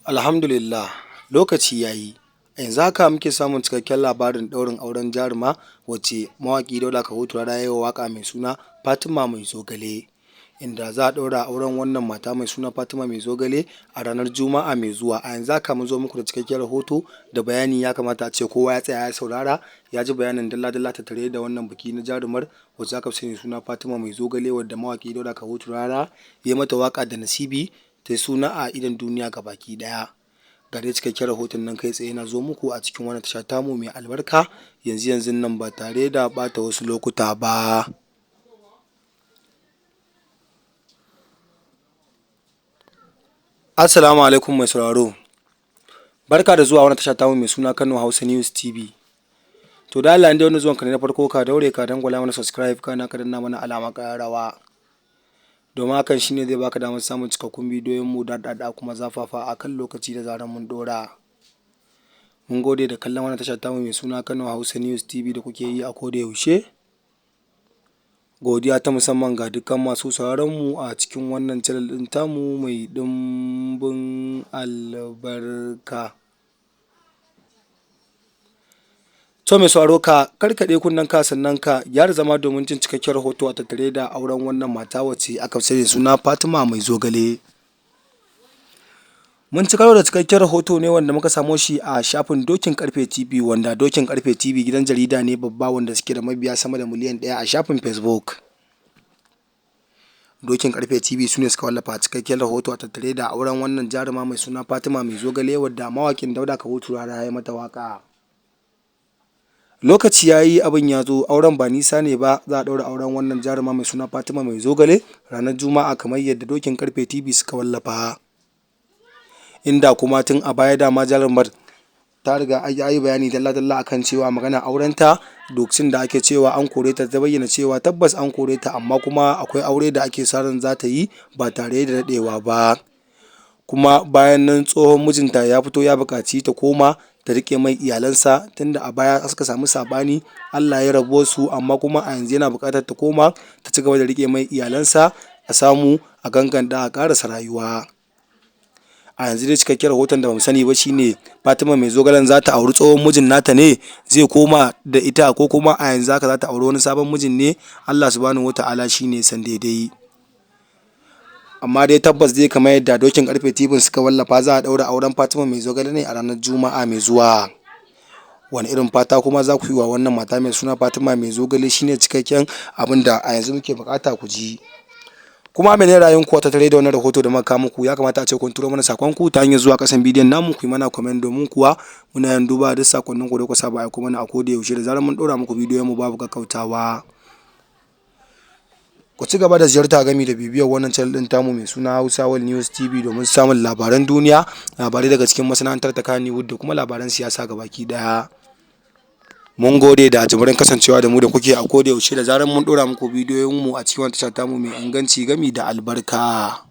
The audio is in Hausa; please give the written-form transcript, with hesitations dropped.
Alhamdulillah, lokaci ya yi. A yanzu haka muke samun cikakken labarin ɗaurin auren jaruma wacce mawaƙi Dauda Kahutu Rarara ya yi wa waƙa mai suna Fatima Mai Zogale, inda za a ɗaura auren wannan mata mai suna Fatima Mai Zogale a ranar Juma'a mai zuwa. A yanzu haka mun zo muku da cikakken rahoto da bayani, ya kamata a ce kowa ya tsaya ya saurara ya ji bayanin dalla-dalla tattare da wannan biki na jarumar wacce aka fi sani da suna Fatima Mai Zogale, wadda mawaƙi Dauda Kahutu Rarara ya mata waƙa da Nasibi ta yi suna a idon duniya gabaki ɗaya. Ga dai cikakken rahoton nan kai tsaye na zo muku a cikin wannan tasha tamu mai albarka yanzu yanzun nan ba tare da ɓata wasu lokuta ba. Assalamu alaikum mai sauraro. Barka da zuwa wannan tasha tamu mai suna Kano Hausa News TV. To da Allah in dai wannan zuwanka ne na farko, ka daure ka dangwala mana subscribe, kana ka danna mana alamar ƙararrawa. Domin hakan shine zai baka damar samun cikakkun bidiyoyin mu daɗaɗa kuma zafafa a kan lokaci da zarar mun ɗora. Mun gode da kallon wannan tasha tamu mai suna Kano Hausa News TV da kuke yi a koda yaushe. Godiya ta musamman ga dukkan masu sauraron mu a cikin wannan channel ɗin tamu mai ɗimbin albarka. To mai sauraro, ka karkaɗe kunnen ka, sannan ka gyara zama domin jin cikakken rahoto a tattare da auren wannan mata wacce aka fi sani da suna Fatima Mai Zogale. Mun ci karo da cikakken rahoto ne wanda muka samo shi a shafin Dokin Karfe TV, wanda Dokin Karfe TV gidan jarida ne babba wanda suke da mabiya sama da miliyan 1 a shafin Facebook. Dokin Karfe TV su ne suka wallafa cikakken rahoto a tattare da auren wannan jaruma mai suna Fatima Mai Zogale, wadda mawaƙin Dauda Kahutu Rarara ya mata waƙa. Lokaci ya yi, abin ya zo, auren ba nisa ne ba. Za a ɗaura auren wannan jaruma mai suna Fatima Mai Zogale ranar Juma'a kamar yadda Dokin Karfe TV suka wallafa. Inda kuma tun a baya dama jarumar ta riga ya yi bayani dalla-dalla akan cewa magana aurenta, lokacin da ake cewa an kore ta, ta bayyana cewa tabbas an kore ta, amma kuma akwai aure da ake sa ran za ta yi ba tare da daɗewa ba. Kuma bayan nan tsohon mijinta ya fito ya buƙaci ta koma ta riƙe mai iyalansa, tunda a baya suka samu saɓani, Allah ya rabuwar su, amma kuma a yanzu yana buƙatar ta koma ta ci gaba da riƙe mai iyalansa, a samu a ganganta a ƙarasa rayuwa. A yanzu dai cikakken rahoton da bamu sani ba shine Fatima Mai Zogalen za ta auri tsohon mijin nata ne, zai koma da ita, ko kuma a yanzu haka za ta auri wani sabon mijin ne. Allah subhanahu wata'ala shine ya san daidai. Amma dai tabbas dai kamar yadda Dokin Karfe TV suka wallafa, za a ɗaura auren Fatima Mai Zogale ne a ranar Juma'a mai zuwa. Wani irin fata kuma za ku yi wa wannan mata mai suna Fatima Mai Zogale shine cikakken abin da a yanzu muke buƙata ku ji. Kuma mene ra'ayin ku tattare da wannan rahoto da muka kawo muku? Ya kamata a ce kun turo mana sakon ku ta hanyar zuwa kasan bidiyon namu ku yi mana comment, domin kuwa muna yin duba duk sakonnin ku da kuka saba aiko mana a koda yaushe da zarar mun ɗora muku bidiyon mu babu kakkautawa. Ku ci gaba da ziyarta gami da bibiyar wannan channel ɗin tamu mai suna Hausa World News TV domin samun labaran duniya, labarai daga cikin masana'antar ta Kannywood da kuma labaran siyasa gabaki ɗaya. Mun gode da jimirin kasancewa da mu da kuke a koda yaushe da zarar mun ɗora muku bidiyoyin mu a cikin wannan tasha tamu mai inganci gami da albarka.